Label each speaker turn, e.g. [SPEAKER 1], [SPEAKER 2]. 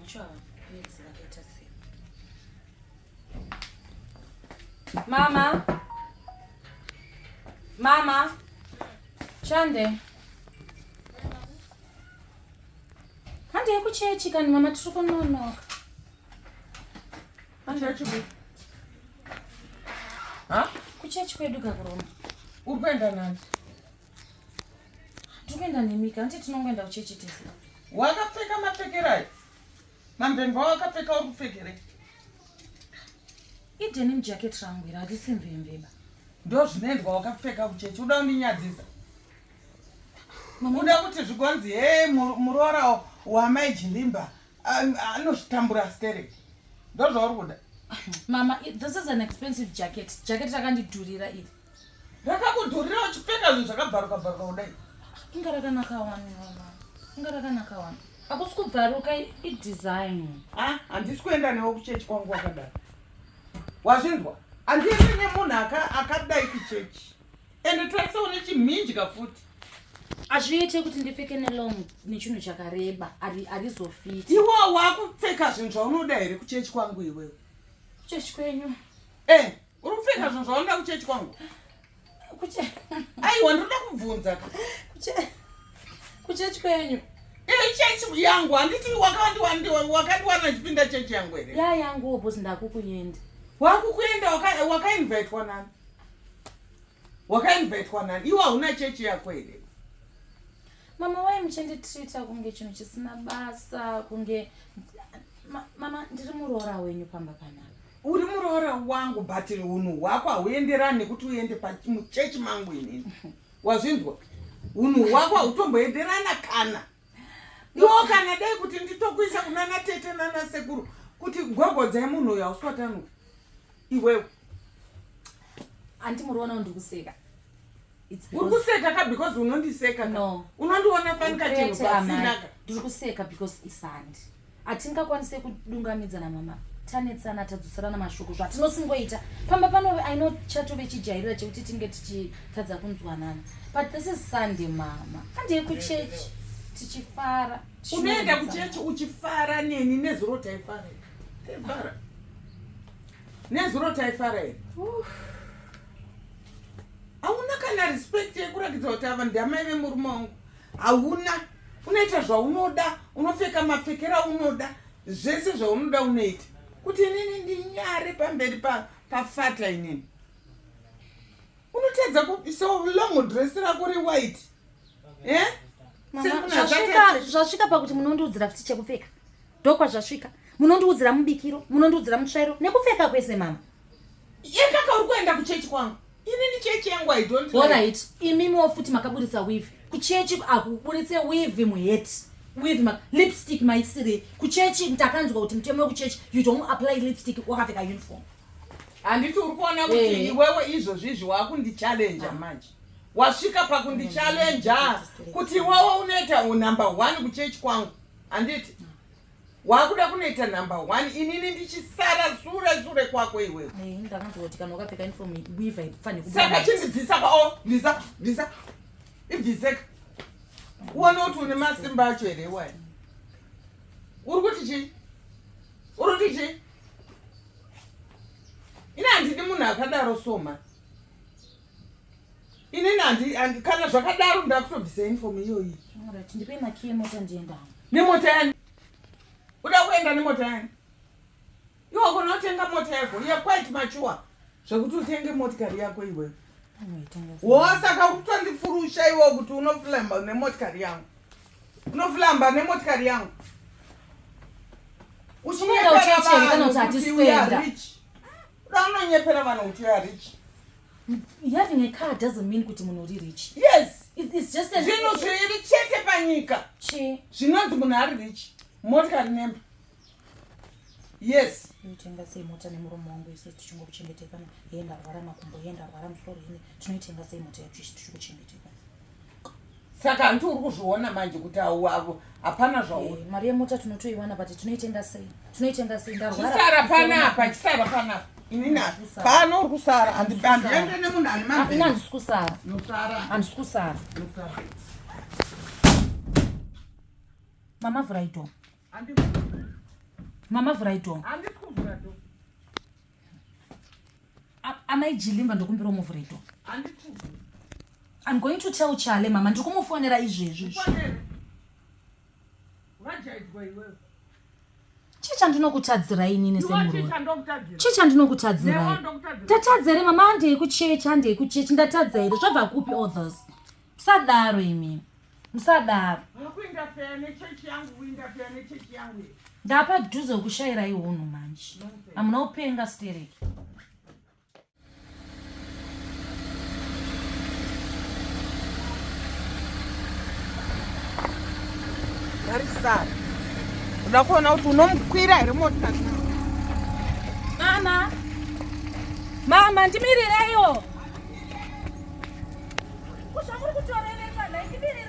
[SPEAKER 1] Mucho havanetsi vakaita sei? Mama. Mama. Chande. Handei kuchechi kani mama tiri kunonoka.
[SPEAKER 2] Kuchechi kwedu. Ha?
[SPEAKER 1] Kuchechi kwedu kakuroma.
[SPEAKER 2] Uri kuenda nani?
[SPEAKER 1] Tiri kuenda nemika, hanti tinongoenda kuchechi tese.
[SPEAKER 2] Wakapfeka mapfekerai? Mamvemve wakapfeka uri kupfekerei?
[SPEAKER 1] Idenim jacket rangu iri harisi mvemveba.
[SPEAKER 2] Ndozvinoendwa wakapfeka kuchechi, uda kundinyadzisa. Uda kuti zvigonzi he muroora wamai Jilimba anozvitambura stereki. Ndozvauri kuda.
[SPEAKER 1] Mama, this is an expensive jacket. Jacket rakandidhurira iri.
[SPEAKER 2] Rakakudhurira uchipfeka zvinhu zvakabvaruka bvaruka kudai.
[SPEAKER 1] Inga rakanaka wani mama. Inga rakanaka wani. Hakusi kubvaruka idesign.
[SPEAKER 2] Ah, handisi kuenda newe kuchechi kwangu wakadaro. Wazvinzwa? Handiendi nemunhu akadai kuchechi. Ende tarisa une chimhinjya futi.
[SPEAKER 1] Hazviite kuti ndipfeke nelong nechinhu chakareba, harizofiti.
[SPEAKER 2] Iwe wakupfeka zvinhu zvaunoda here kuchechi kwangu iwewe?
[SPEAKER 1] Kuchechi kwenyu?
[SPEAKER 2] Eh, uri kupfeka zvinhu zvaunoda kuchechi kwangu? Aiwa, ndinoda kubvunza.
[SPEAKER 1] Kuchechi kwenyu?
[SPEAKER 2] Eh, chechi yangu handiti wakandiwana ndichipinda chechi yangu here?
[SPEAKER 1] Ya yangu boss ndakukuenda.
[SPEAKER 2] Wakukuenda wakainvitwa nani? Wakainvitwa nani? Iwe hauna chechi yako here?
[SPEAKER 1] Mama, wai muchinditrita kunge chinhu chisina basa kunge mama ndiri muroora wenyu pamba panapa.
[SPEAKER 2] Uri muroora wangu but unhu hwako hauenderani nekuti uende muchechi mangu inini. Wazvinzwa? Unhu hwako hautomboenderana kana. Iwo kana dai kuti nditokuisa kunana tete nana sekuru kuti gogodzai munhu uyu hauswatanuka. Iwewe.
[SPEAKER 1] Anti muriona ndiri kuseka.
[SPEAKER 2] Uri kuseka ka because unondiseka.
[SPEAKER 1] No.
[SPEAKER 2] Unondiona fanika chinhu pasina ka.
[SPEAKER 1] Ndiri kuseka because isandi. Hatingakwanise kudungamidzana mama. Tanetsana tadzoserana mashoko zvatinosingoita. Pamba pano I know chatove chijairira chekuti tinge tichitadza kunzwanana. But this is Sunday mama. Handei kuchechi tichifara.
[SPEAKER 2] Unoenda kuchechi uchifara neni nezuro taifara. Taifara. Nezuro taifara here? Hauna kana respect yekuratidza kuti ava ndamai vemurume wangu. Hauna. Unoita zvaunoda, unopfeka mapfekero aunoda, zvese zvaunoda unoita. Kuti inini ndinyare pamberi pafata inini. Unotadza kuisa long dress rako rewhite. Eh?
[SPEAKER 1] Zvasvika pakuti munondiudzira futi chekupfeka. Ndokwa zvasvika. Munondiudzira mubikiro, munondiudzira mutsvairo nekupfeka kwese mama.
[SPEAKER 2] Yekaka uri kuenda kuchechi kwangu. Inini chechi yangu I don't
[SPEAKER 1] like. Alright, imimiwo futi makaburitsa weave. Kuchechi akuburitse weave muhet. Weave ma lipstick maisirei. Kuchechi ndakanzwa kuti mutemo wekuchechi you don't apply lipstick wakapfeka uniform.
[SPEAKER 2] Handiti uri kuona kuti eh. iwewe izvozvi izvi wakundichallenge manje. Wasvika pakundichallenge kuti iwewe unoita number 1 kuchechi kwangu. Handiti? Wakuda kunoita number 1 inini ndichisara sure sure kwako iwewe.
[SPEAKER 1] Eh, ndakanzwa kuti kana wakapfeka uniform weave haifaniri
[SPEAKER 2] kubuda. Saka chindibvisa ka o bvisa bvisa ibviseka. Uone kuti une masimba acho here iwayo. Uri kuti chii? Uri kuti chii? Ini handidi munhu akadaro soma. Inini handi kana zvakadaro ndakutobvisa uniform iyoyi.
[SPEAKER 1] Alright, ndipei makiyi emota ndienda.
[SPEAKER 2] Nemota yani? Uda kuenda nemota yani? Iwe wakona kutenga mota yako. You are quite mature. Zvekuti utenge motikari yako iwe. Wo saka kutondifurusha iwe kuti unoflamba nemotikari yangu. Unoflamba nemotikari yangu.
[SPEAKER 1] Uchinyepera vanhu kuti
[SPEAKER 2] we are rich. Uda unonyepera vanhu kuti we are rich.
[SPEAKER 1] Having a car doesn't mean kuti munhu uri rich.
[SPEAKER 2] Yes.
[SPEAKER 1] It's just a
[SPEAKER 2] zvinhu zviri chete panyika.
[SPEAKER 1] Chi.
[SPEAKER 2] Zvinonzi munhu ari rich. Motikari nemba. Yes.
[SPEAKER 1] Tinoitenga sei mota nemuromo wangu isu tichingokuchengeteka hee ndarwara makumbo hee ndarwara musoro hee tinoitenga sei mota yacho isu tichikuchengeteka.
[SPEAKER 2] Saka hanti uri kuzviona manje kuti avo hapana zvauri.
[SPEAKER 1] Eh, mari yemota tinotoiwana but tinoitenga sei? Tinoitenga sei ndarwara.
[SPEAKER 2] Chisara panapa, chisara panapa. Inini pano uri kusara handiende nemunhu ane
[SPEAKER 1] mambe. Ini handisi kusara.
[SPEAKER 2] Nosara.
[SPEAKER 1] Handisi kusara.
[SPEAKER 2] Nosara.
[SPEAKER 1] Mama vhurai door.
[SPEAKER 2] Handivhuri.
[SPEAKER 1] Mama vhurai door.
[SPEAKER 2] Handisi kuvhura door.
[SPEAKER 1] Amai Jilimba ndokumbira muvhure door.
[SPEAKER 2] Handisi kuvhura.
[SPEAKER 1] I'm going to tell Chale mama ndiri kumufonera izvezvi.
[SPEAKER 2] Ufonere. Wajaidzwa iwewe.
[SPEAKER 1] Chii chandinokutadzirai inini
[SPEAKER 2] Iwe chii
[SPEAKER 1] semurume?
[SPEAKER 2] chandokutadzira?
[SPEAKER 1] Chii chandinokutadzirai?
[SPEAKER 2] Newe ndokutadzira.
[SPEAKER 1] Ndatadza here mama handei kuchechi handei kuchechi ndatadza here zvabva kupi all this? Musadaro imi. Musadaro.
[SPEAKER 2] Wakuindafeya nechechi yangu, kuindafeya nechechi yangu.
[SPEAKER 1] Ndapadhuze kushayirai hunhu manje. Hamuna kupenga stereki.
[SPEAKER 2] Tarisana. Uda kuona kuti unomukwira here mota?
[SPEAKER 1] Mama. Mama ndimirireiwo. Kuzvamuri kutorevesa nhai ndimirireiwo.